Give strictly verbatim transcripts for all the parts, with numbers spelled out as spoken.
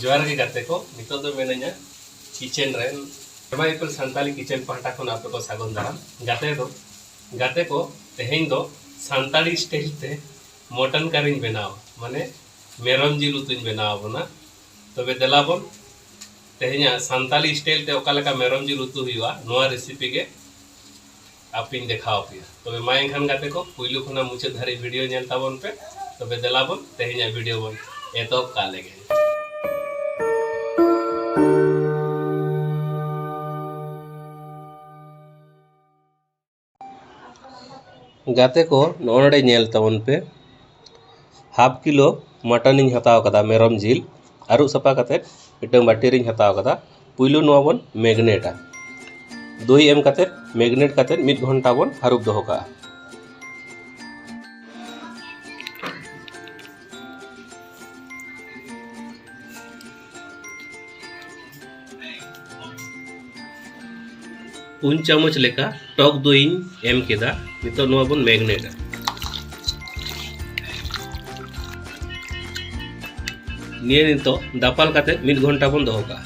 ᱡᱚᱦᱟᱨ ᱜᱮ ᱜᱟᱛᱮ ᱠᱚ, ᱱᱤᱛᱚᱜ ᱫᱚ ᱢᱮᱱᱟᱹᱧᱟ ᱠᱤᱪᱮᱱ ᱨᱮ᱾ ᱥᱮᱨᱢᱟ ᱤᱯᱤᱞ ᱥᱟᱱᱛᱟᱲᱤ ᱠᱤᱪᱮᱱ ᱯᱟᱦᱴᱟ ᱠᱷᱚᱱ ᱟᱯᱮ ᱠᱚ ᱥᱟᱹᱜᱩᱱ ᱫᱟᱨᱟᱢ᱾ ᱜᱟᱛᱮ ᱫᱚ, ᱜᱟᱛᱮ ᱠᱚ, ᱛᱮᱦᱮᱧ ᱫᱚ ᱥᱟᱱᱛᱟᱲᱤ ᱥᱴᱟᱭᱤᱞ ᱛᱮ ᱢᱚᱴᱚᱱ ᱠᱟᱨᱤᱧ ᱵᱮᱱᱟᱣᱟ, ᱢᱟᱱᱮ ᱢᱮᱨᱚᱢ ᱡᱤᱞ ᱩᱛᱩᱧ ᱵᱮᱱᱟᱣ ᱟᱵᱚᱱᱟ᱾ ᱛᱚᱵᱮ ᱫᱮᱞᱟ ᱵᱚᱱ, ᱛᱮᱦᱮᱧᱟᱜ ᱥᱟᱱᱛᱟᱲᱤ ᱥᱴᱟᱭᱤᱞ ᱛᱮ ᱚᱠᱟ ᱞᱮᱠᱟ ᱢᱮᱨᱚᱢ ᱡᱤᱞ ᱩᱛᱩ ᱦᱩᱭᱩᱜᱼᱟ, ᱱᱚᱣᱟ ᱨᱮᱥᱤᱯᱤ ᱜᱮ ᱟᱯᱮᱧ ᱫᱮᱠᱷᱟᱣ ᱟᱯᱮᱭᱟ᱾ ᱛᱚᱵᱮ ᱢᱟ ᱮᱱᱠᱷᱟᱱ ᱜᱟᱛᱮ ᱠᱚ, ᱯᱩᱭᱞᱩ ᱠᱷᱚᱱᱟᱜ ᱢᱩᱪᱟᱹᱫ ᱫᱷᱟᱹᱨᱤᱡ ᱵᱷᱤᱰᱤᱭᱳ ᱧᱮᱞ ᱛᱟᱵᱚᱱ ᱯᱮ᱾ ᱛᱚᱵᱮ ᱫᱮᱞᱟ ᱵᱚᱱ, ᱛᱮᱦᱮᱧᱟᱜ ᱵᱷᱤᱰᱤᱭᱳ ᱵᱚᱱ ᱮᱛᱚᱦᱚᱵ ᱠᱟᱜ ᱞᱮᱜᱮ᱾ ᱜᱟᱛᱮ ᱠᱚ, ᱱᱚᱜᱼᱚ ᱱᱚᱰᱮ ᱧᱮᱞ ᱛᱟᱵᱚᱱ ᱯᱮ, ᱦᱟᱯ ᱠᱤᱞᱳ ᱢᱚᱴᱚᱱᱤᱧ ᱦᱟᱛᱟᱣ ᱠᱟᱫᱟ, ᱢᱮᱨᱚᱢ ᱡᱤᱞ ᱟᱹᱨᱩᱵ ᱥᱟᱯᱷᱟ ᱠᱟᱛᱮᱫ ᱢᱤᱫᱴᱟᱝ ᱵᱟᱹᱴᱤ ᱨᱤᱧ ᱦᱟᱛᱟᱣ ᱠᱟᱫᱟ᱾ ᱯᱩᱭᱞᱩ ᱱᱚᱣᱟ ᱵᱚᱱ ᱢᱮᱜᱽᱱᱮᱴᱟ᱾ ᱫᱳᱭ ᱮᱢ ᱠᱟᱛᱮᱫ, ᱢᱮᱜᱽᱱᱮᱴ ᱠᱟᱛᱮᱫ ᱢᱤᱫ ᱜᱷᱚᱱᱴᱟ ᱵᱚᱱ ᱦᱟᱹᱨᱩᱵ ᱫᱚᱦᱚ ᱠᱟᱜᱼᱟ᱾ ᱯᱩᱱ ᱪᱟᱢᱚᱪ ᱞᱮᱠᱟ ᱴᱚᱠ ᱫᱳᱭᱤᱧ ᱮᱢ ᱠᱮᱫᱟ᱾ ᱱᱤᱛᱚᱜ ᱱᱚᱣᱟ ᱵᱚᱱ ᱢᱮᱜᱽᱱᱮᱴᱟ᱾ ᱱᱤᱭᱟᱹ ᱱᱤᱛᱚᱜ ᱫᱟᱯᱟᱞ ᱠᱟᱛᱮ ᱢᱤᱫ ᱜᱷᱚᱱᱴᱟ ᱵᱚᱱ ᱫᱚᱦᱚ ᱠᱟᱜᱼᱟ᱾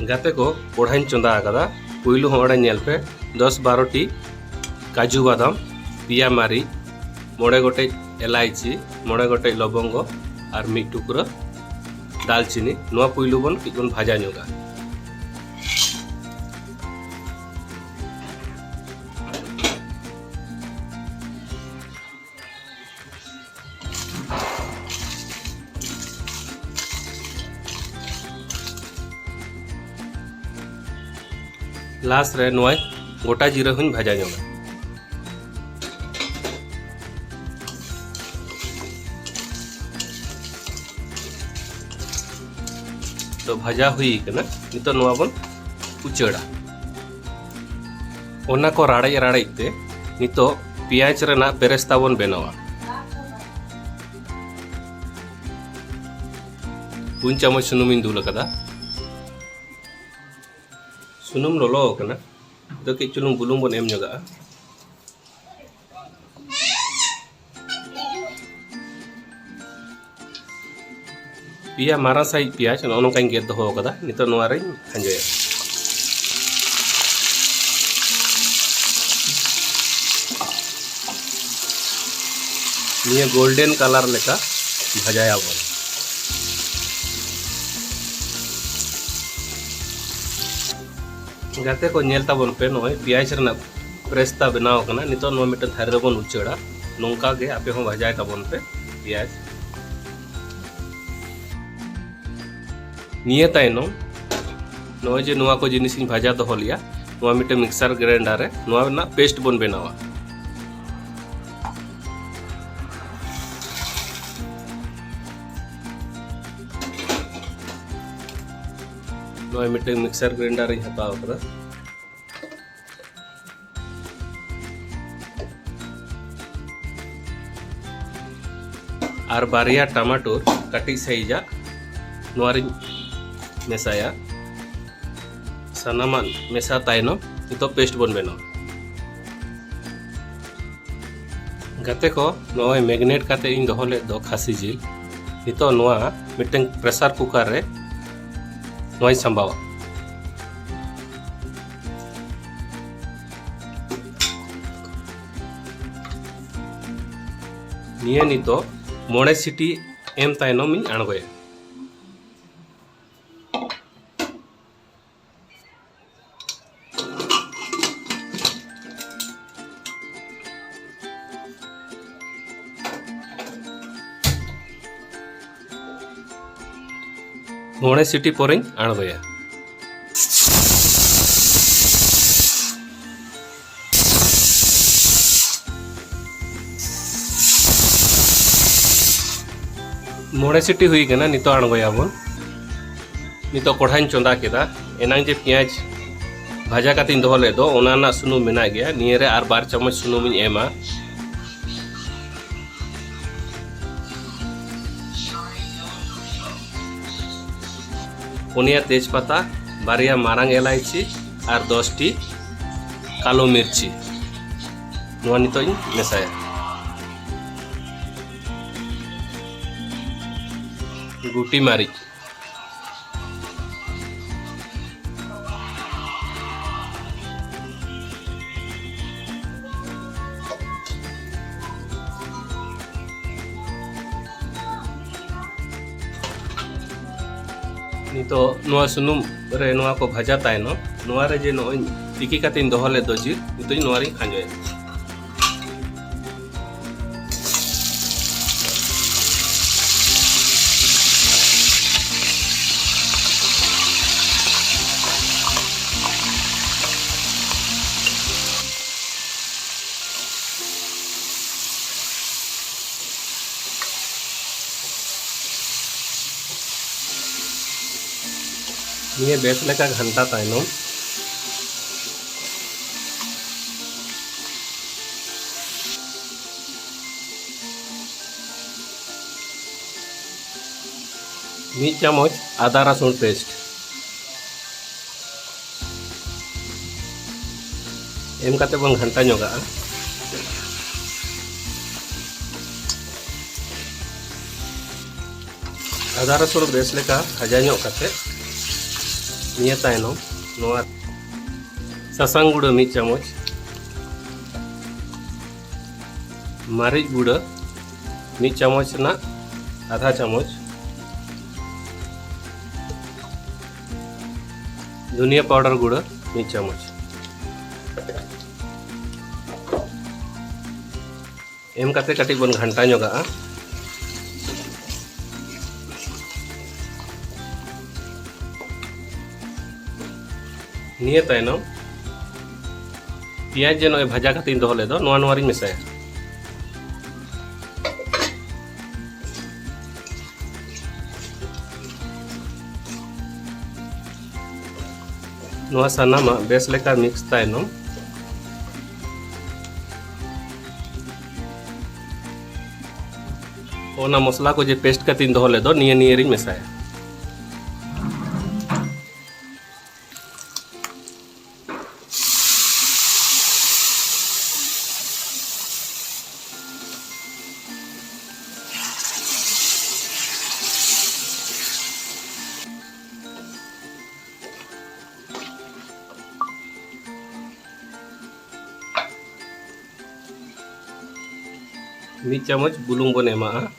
ᱜᱟᱛᱮ ᱠᱚ, ᱠᱚᱲᱦᱟᱧ ᱪᱚᱸᱫᱟ ᱟᱠᱟᱫᱟ᱾ ᱯᱩᱭᱞᱩ ᱦᱚᱸ ᱚᱸᱰᱮ ᱧᱮᱞ ᱯᱮ, ᱫᱚᱥ ᱵᱟᱨᱚ ᱴᱤ ᱠᱟᱡᱩ ᱵᱟᱫᱟᱢ, ᱯᱮᱭᱟ ᱢᱟᱹᱨᱤᱪ, ᱢᱚᱬᱮ ᱜᱚᱴᱮᱡ ᱮᱞᱟᱭᱪᱤ, ᱢᱚᱬᱮ ᱜᱚᱴᱮᱡ ᱞᱚᱵᱚᱝᱜᱚ ᱟᱨ ᱢᱤᱫ ᱴᱩᱠᱨᱟᱹ ᱫᱟᱞᱪᱤᱱᱤ᱾ ᱱᱚᱣᱟ ᱯᱩᱭᱞᱩ ᱵᱚᱱ ᱠᱟᱹᱡ ᱵᱚᱱ ᱵᱷᱟᱡᱟ ᱧᱚᱜᱟ᱾ ᱞᱟᱥ ᱨᱮ ᱱᱚᱣᱟ ᱜᱚᱴᱟ ᱡᱤᱨᱟᱹ ᱦᱚᱸᱧ ᱵᱷᱟᱡᱟ ᱧᱚᱜᱟ᱾ ᱛᱚ, ᱵᱷᱟᱡᱟ ᱦᱩᱭ ᱠᱟᱱᱟ, ᱱᱤᱛᱚᱜ ᱱᱚᱣᱟ ᱵᱚᱱ ᱩᱪᱟᱹᱲᱟ᱾ ᱚᱱᱟ ᱠᱚ ᱨᱟᱲᱮᱡ ᱨᱟᱲᱮᱡ ᱛᱮ ᱱᱤᱛᱚᱜ ᱯᱮᱸᱭᱟᱡᱽ ᱨᱮᱱᱟᱜ ᱵᱮᱨᱮᱥᱛᱟ ᱵᱚᱱ ᱵᱮᱱᱟᱣᱟ᱾ ᱯᱩᱱ ᱪᱟᱢᱚᱪ ᱥᱩᱱᱩᱢᱤᱧ ᱫᱩᱞ ᱟᱠᱟᱫᱟ᱾ ᱥᱩᱱᱩᱢ ᱞᱚᱞᱚ ᱟᱠᱟᱱᱟ, ᱱᱤᱛᱚᱜ ᱠᱟᱹᱡ ᱪᱩᱞᱩᱝ ᱵᱩᱞᱩᱝ ᱵᱚᱱ ᱮᱢ ᱧᱚᱜᱟᱜᱼᱟ᱾ ᱯᱮᱭᱟ ᱢᱟᱨᱟᱝ ᱥᱟᱭᱤᱡ ᱯᱮᱸᱭᱟᱡᱽ ᱱᱚᱜᱼᱚ ᱱᱚᱝᱠᱟᱧ ᱜᱮᱫ ᱫᱚᱦᱚ ᱟᱠᱟᱫᱟ᱾ ᱱᱤᱛᱚᱜ ᱱᱚᱣᱟ ᱨᱮᱧ ᱠᱷᱟᱸᱡᱚᱭᱟ᱾ ᱱᱤᱭᱟᱹ ᱜᱳᱞᱰᱮᱱ ᱠᱟᱞᱟᱨ ᱞᱮᱠᱟ ᱵᱷᱟᱡᱟᱭᱟᱵᱚᱱ᱾ ᱜᱟᱛᱮ ᱠᱚ, ᱧᱮᱞ ᱛᱟᱵᱚᱱ ᱯᱮ, ᱱᱚᱜᱼᱚᱭ ᱯᱮᱸᱭᱟᱡᱽ ᱨᱮᱱᱟᱜ ᱯᱮᱥᱴᱟ ᱵᱮᱱᱟᱣ ᱟᱠᱟᱱᱟ᱾ ᱱᱤᱛᱚᱜ ᱱᱚᱣᱟ ᱢᱤᱫᱴᱮᱱ ᱛᱷᱟᱹᱨᱤ ᱨᱮᱵᱚᱱ ᱩᱪᱟᱹᱲᱟ᱾ ᱱᱚᱝᱠᱟ ᱜᱮ ᱟᱯᱮ ᱦᱚᱸ ᱵᱷᱟᱡᱟᱭ ᱛᱟᱵᱚᱱ ᱯᱮ ᱯᱮᱸᱭᱟᱡᱽ᱾ ᱱᱤᱭᱟᱹ ᱛᱟᱭᱱᱚᱢ ᱱᱚᱜᱼᱚᱭ ᱡᱮ ᱱᱚᱣᱟ ᱠᱚ ᱡᱤᱱᱤᱥ ᱤᱧ ᱵᱷᱟᱡᱟ ᱫᱚᱦᱚ ᱞᱮᱜᱼᱟ, ᱱᱚᱣᱟ ᱢᱤᱫᱴᱮᱱ ᱢᱤᱠᱥᱟᱨ ᱜᱨᱟᱭᱤᱱᱰᱟᱨ ᱨᱮ ᱱᱚᱣᱟ ᱨᱮᱱᱟᱜ ᱯᱮᱥᱴ ᱵᱚᱱ ᱵᱮᱱᱟᱣᱟ᱾ ᱱᱚᱜᱼᱚᱭ ᱢᱤᱫᱴᱮᱱ ᱢᱤᱠᱥᱟᱨ ᱜᱨᱟᱭᱤᱱᱰᱟᱨ ᱤᱧ ᱦᱟᱛᱟᱣ ᱟᱠᱟᱫᱟ᱾ ᱟᱨ ᱵᱟᱨᱭᱟ ᱴᱟᱢᱟᱴᱳᱨ ᱠᱟᱹᱴᱤᱡ ᱥᱟᱭᱤᱡᱟᱜ ᱱᱚᱣᱟ ᱨᱤᱧ ᱢᱮᱥᱟᱭᱟ᱾ ᱥᱟᱱᱟᱢᱟᱜ ᱢᱮᱥᱟ ᱛᱟᱭᱱᱚᱢ ᱱᱤᱛᱚᱜ ᱯᱮᱥᱴ ᱵᱚᱱ ᱵᱮᱱᱟᱣᱟ᱾ ᱜᱟᱛᱮ ᱠᱚ, ᱱᱚᱜᱼᱚᱭ ᱢᱮᱜᱽᱱᱮᱴ ᱠᱟᱛᱮ ᱤᱧ ᱫᱚᱦᱚ ᱞᱮᱫ ᱫᱚ ᱠᱷᱟᱹᱥᱤ ᱡᱤᱞ, ᱱᱤᱛᱚᱜ ᱱᱚᱣᱟ ᱢᱤᱫᱴᱟᱝ ᱯᱨᱮᱥᱟᱨ ᱠᱩᱠᱟᱨ ᱨᱮ ᱱᱚᱣᱟᱧ ᱥᱟᱢᱵᱟᱣᱟ᱾ ᱱᱤᱭᱟᱹ ᱱᱤᱛᱚᱜ ᱢᱚᱬᱮ ᱥᱤᱴᱤ ᱮᱢ ᱛᱟᱭᱱᱚᱢ ᱤᱧ ᱟᱬᱜᱚᱭᱟ᱾ ᱢᱚᱬᱮ ᱥᱤᱴᱤ ᱯᱚᱨᱮᱧ ᱟᱬᱜᱚᱭᱟ᱾ ᱢᱚᱬᱮ ᱥᱤᱴᱤ ᱦᱩᱭ ᱠᱟᱱᱟ, ᱱᱤᱛᱚᱜ ᱟᱬᱜᱚᱭᱟᱵᱚᱱ᱾ ᱱᱤᱛᱚᱜ ᱠᱚᱲᱦᱟᱧ ᱪᱚᱸᱫᱟ ᱠᱮᱫᱟ᱾ ᱮᱱᱟᱝ ᱡᱮ ᱯᱮᱸᱭᱟᱡᱽ ᱵᱷᱟᱡᱟ ᱠᱟᱛᱮᱧ ᱫᱚᱦᱚ ᱞᱮᱫ ᱫᱚ, ᱚᱱᱟ ᱨᱮᱱᱟᱜ ᱥᱩᱱᱩᱢ ᱢᱮᱱᱟᱜ ᱜᱮᱭᱟ᱾ ᱱᱤᱭᱟᱹ ᱨᱮ ᱟᱨ ᱵᱟᱨ ᱪᱟᱢᱚᱪ ᱥᱩᱱᱩᱢᱤᱧ ᱮᱢᱟ᱾ ᱯᱩᱱᱭᱟ ᱛᱮᱡᱽ ᱯᱟᱛᱟ, ᱵᱟᱨᱭᱟ ᱢᱟᱨᱟᱝ ᱮᱞᱟᱭᱪᱤ ᱟᱨ ᱫᱚᱥ ᱴᱤ ᱠᱟᱞᱳ ᱢᱤᱨᱪᱤ᱾ ᱱᱚᱣᱟ ᱱᱤᱛᱚᱜ ᱤᱧ ᱢᱮᱥᱟᱭᱟ᱾ ᱠᱩᱴᱤ ᱢᱟᱹᱨᱤᱪ᱾ ᱱᱤᱛᱚᱜ ᱱᱚᱣᱟ ᱥᱩᱱᱩᱢ ᱨᱮ ᱱᱚᱣᱟ ᱠᱚ ᱵᱷᱟᱡᱟ ᱛᱟᱭᱱᱚᱢ, ᱱᱚᱣᱟ ᱨᱮ ᱡᱮ ᱱᱚᱜᱼᱚᱭ ᱛᱤᱠᱤ ᱠᱟᱛᱮᱧ ᱫᱚᱦᱚ ᱞᱮᱫ ᱫᱚ ᱡᱤᱞ, ᱱᱤᱛᱚᱜ ᱱᱚᱣᱟ ᱨᱤᱧ ᱠᱷᱟᱸᱡᱚᱭᱟ᱾ ᱱᱤᱭᱟᱹ ᱵᱮᱥ ᱞᱮᱠᱟ ᱜᱷᱟᱱᱴᱟ ᱛᱟᱭᱱᱚᱢ, ᱢᱤᱫ ᱪᱟᱢᱚᱪ ᱟᱫᱟ ᱨᱟᱹᱥᱩᱱ ᱯᱮᱥᱴ ᱮᱢ ᱠᱟᱛᱮ ᱵᱚᱱ ᱜᱷᱟᱱᱴᱟ ᱧᱚᱜᱟᱜᱼᱟ᱾ ᱟᱫᱟ ᱨᱟᱹᱥᱩᱱ ᱵᱮᱥ ᱞᱮᱠᱟ ᱵᱷᱟᱡᱟ ᱧᱚᱜ ᱠᱟᱛᱮ, ᱱᱤᱭᱟᱹ ᱛᱟᱭᱱᱚᱢ ᱱᱚᱣᱟ ᱥᱟᱥᱟᱝ ᱜᱩᱸᱰᱟᱹ ᱢᱤᱫ ᱪᱟᱢᱚᱪ, ᱢᱟᱹᱨᱤᱪ ᱜᱩᱸᱰᱟᱹ ᱢᱤᱫ ᱪᱟᱢᱚᱪ ᱨᱮᱱᱟᱜ ᱟᱫᱷᱟ ᱪᱟᱢᱚᱪ, ᱫᱷᱩᱱᱤᱭᱟᱹ ᱯᱟᱣᱰᱟᱨ ᱜᱩᱸᱰᱟᱹ ᱢᱤᱫ ᱪᱟᱢᱚᱪ᱾ ᱮᱢ ᱠᱟᱛᱮ ᱠᱟᱹᱴᱤᱡ ᱵᱚᱱ ᱜᱷᱟᱱᱴᱟ ᱧᱚᱜᱟᱜᱼᱟ᱾ ᱱᱤᱭᱟᱹ ᱛᱟᱭᱱᱚᱢ ᱯᱮᱸᱭᱟᱡᱽ ᱡᱮ ᱱᱚᱜᱼᱚᱭ ᱵᱷᱟᱡᱟ ᱠᱟᱛᱮᱧ ᱫᱚᱦᱚ ᱞᱮᱫ ᱫᱚ, ᱱᱚᱣᱟ, ᱱᱚᱣᱟ ᱨᱤᱧ ᱢᱮᱥᱟᱭᱟ᱾ ᱱᱚᱣᱟ ᱥᱟᱱᱟᱢᱟᱜ ᱵᱮᱥ ᱞᱮᱠᱟ ᱢᱤᱠᱥ ᱛᱟᱭᱱᱚᱢ, ᱚᱱᱟ ᱢᱚᱥᱞᱟ ᱠᱚ ᱡᱮ ᱯᱮᱥᱴ ᱠᱟᱛᱮᱧ ᱫᱚᱦᱚ ᱞᱮᱫ ᱫᱚ, ᱱᱤᱭᱟᱹ, ᱱᱤᱭᱟᱹ ᱨᱤᱧ ᱢᱮᱥᱟᱭᱟ᱾ ᱢᱤᱫ ᱪᱟᱢᱚᱪ ᱵᱩᱞᱩᱝ ᱵᱚᱱ ᱮᱢᱟᱜᱼᱟ᱾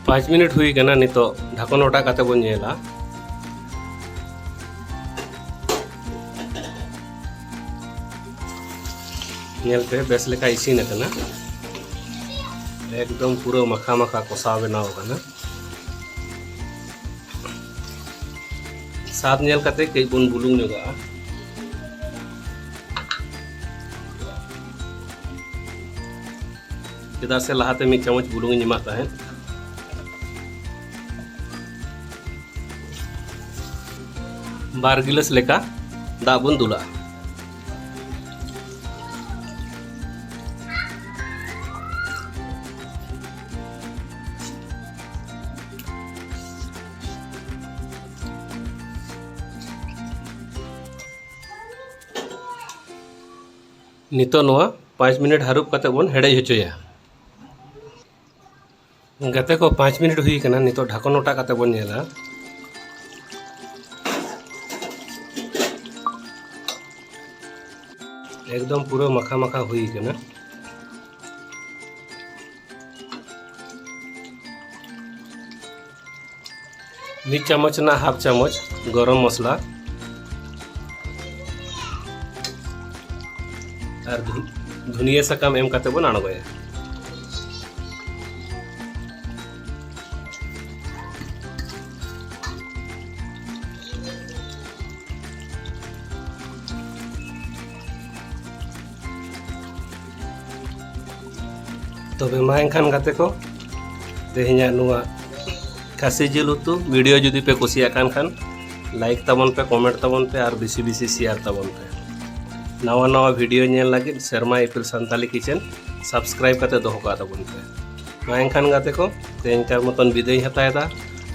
ᱯᱟᱸᱪ ᱢᱤᱱᱤᱴ ᱦᱩᱭ ᱠᱟᱱᱟ, ᱱᱤᱛᱚᱜ ᱰᱷᱟᱠᱚᱱ ᱚᱴᱟᱜ ᱠᱟᱛᱮ ᱵᱚᱱ ᱧᱮᱞᱟ᱾ ᱧᱮᱞ ᱯᱮ, ᱵᱮᱥ ᱞᱮᱠᱟ ᱤᱥᱤᱱ ᱟᱠᱟᱱᱟ, ᱮᱠᱫᱚᱢ ᱯᱩᱨᱟᱹ ᱢᱟᱠᱷᱟ ᱢᱟᱠᱷᱟ ᱠᱚᱥᱟᱣ ᱵᱮᱱᱟᱣ ᱟᱠᱟᱱᱟ᱾ ᱥᱟᱫ ᱧᱮᱞ ᱠᱟᱛᱮ ᱠᱟᱹᱡ ᱵᱚᱱ ᱵᱩᱞᱩᱝ ᱧᱚᱜᱟᱜᱼᱟ, ᱪᱮᱫᱟᱜ ᱥᱮ ᱞᱟᱦᱟᱛᱮ ᱢᱤᱫ ᱪᱟᱢᱚᱪ ᱵᱩᱞᱩᱝ ᱤᱧ ᱮᱢᱟᱜ ᱛᱟᱦᱮᱸᱫ᱾ ᱵᱟᱨ ᱜᱤᱞᱟᱹᱥ ᱞᱮᱠᱟ ᱫᱟᱜ ᱵᱚᱱ ᱫᱩᱞᱟᱜᱼᱟ᱾ ᱱᱤᱛᱚᱜ ᱱᱚᱣᱟ ᱯᱟᱸᱪ ᱢᱤᱱᱤᱴ ᱦᱟᱹᱨᱩᱵ ᱠᱟᱛᱮ ᱵᱚᱱ ᱦᱮᱰᱮᱡ ᱦᱚᱪᱚᱭᱟ᱾ ᱜᱟᱛᱮ ᱠᱚ, ᱯᱟᱸᱪ ᱢᱤᱱᱤᱴ ᱦᱩᱭ ᱠᱟᱱᱟ, ᱱᱤᱛᱚᱜ ᱰᱷᱟᱠᱚᱱ ᱚᱴᱟᱜ ᱠᱟᱛᱮ ᱵᱚᱱ ᱧᱮᱞᱟ᱾ ᱮᱠᱫᱚᱢ ᱯᱩᱨᱟᱹ ᱢᱟᱠᱷᱟ ᱢᱟᱠᱷᱟ ᱦᱩᱭ ᱠᱟᱱᱟ᱾ ᱢᱤᱫ ᱪᱟᱢᱚᱪ ᱨᱮᱱᱟᱜ ᱦᱟᱯ ᱪᱟᱢᱚᱪ ᱜᱚᱨᱚᱢ ᱢᱚᱥᱞᱟ ᱟᱨ ᱫᱷᱩ-, ᱫᱷᱩᱱᱤᱭᱟᱹ ᱥᱟᱠᱟᱢ ᱮᱢ ᱠᱟᱛᱮ ᱵᱚᱱ ᱟᱬᱜᱚᱭᱟ᱾ ᱛᱚᱵᱮ ᱢᱟ ᱮᱱᱠᱷᱟᱱ ᱜᱟᱛᱮ ᱠᱚ, ᱛᱮᱦᱮᱧᱟᱜ ᱱᱚᱣᱟ ᱠᱷᱟᱹᱥᱤ ᱡᱤᱞ ᱩᱛᱩ ᱵᱷᱤᱰᱤᱭᱳ ᱡᱩᱫᱤ ᱯᱮ ᱠᱩᱥᱤᱭᱟᱜ ᱠᱟᱱ ᱠᱷᱟᱱ, ᱞᱟᱭᱤᱠ ᱛᱟᱵᱚᱱ ᱯᱮ, ᱠᱚᱢᱮᱱᱴ ᱛᱟᱵᱚᱱ ᱯᱮ ᱟᱨ ᱵᱮᱥᱤ ᱵᱮᱥᱤ ᱥᱮᱭᱟᱨ ᱛᱟᱵᱚᱱ ᱯᱮ᱾ ᱱᱟᱣᱟ ᱱᱟᱣᱟ ᱵᱷᱤᱰᱤᱭᱳ ᱧᱮᱞ ᱞᱟᱹᱜᱤᱫ ᱥᱮᱨᱢᱟ ᱤᱯᱤᱞ ᱥᱟᱱᱛᱟᱞᱤ ᱠᱤᱪᱮᱱ ᱥᱟᱵᱥᱠᱨᱟᱭᱤᱵ ᱠᱟᱛᱮ ᱫᱚᱦᱚ ᱠᱟᱜ ᱛᱟᱵᱚᱱ ᱯᱮ᱾ ᱢᱟ ᱮᱱᱠᱷᱟᱱ ᱜᱟᱛᱮ ᱠᱚ, ᱛᱮᱦᱮᱧ ᱠᱟᱨ ᱢᱚᱛᱚᱱ ᱵᱤᱫᱟᱹᱭ ᱤᱧ ᱦᱟᱛᱟᱣ ᱮᱫᱟ᱾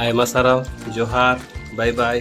ᱟᱭᱢᱟ ᱥᱟᱨᱦᱟᱣ, ᱡᱚᱦᱟᱨ, ᱵᱟᱭ ᱵᱟᱭ᱾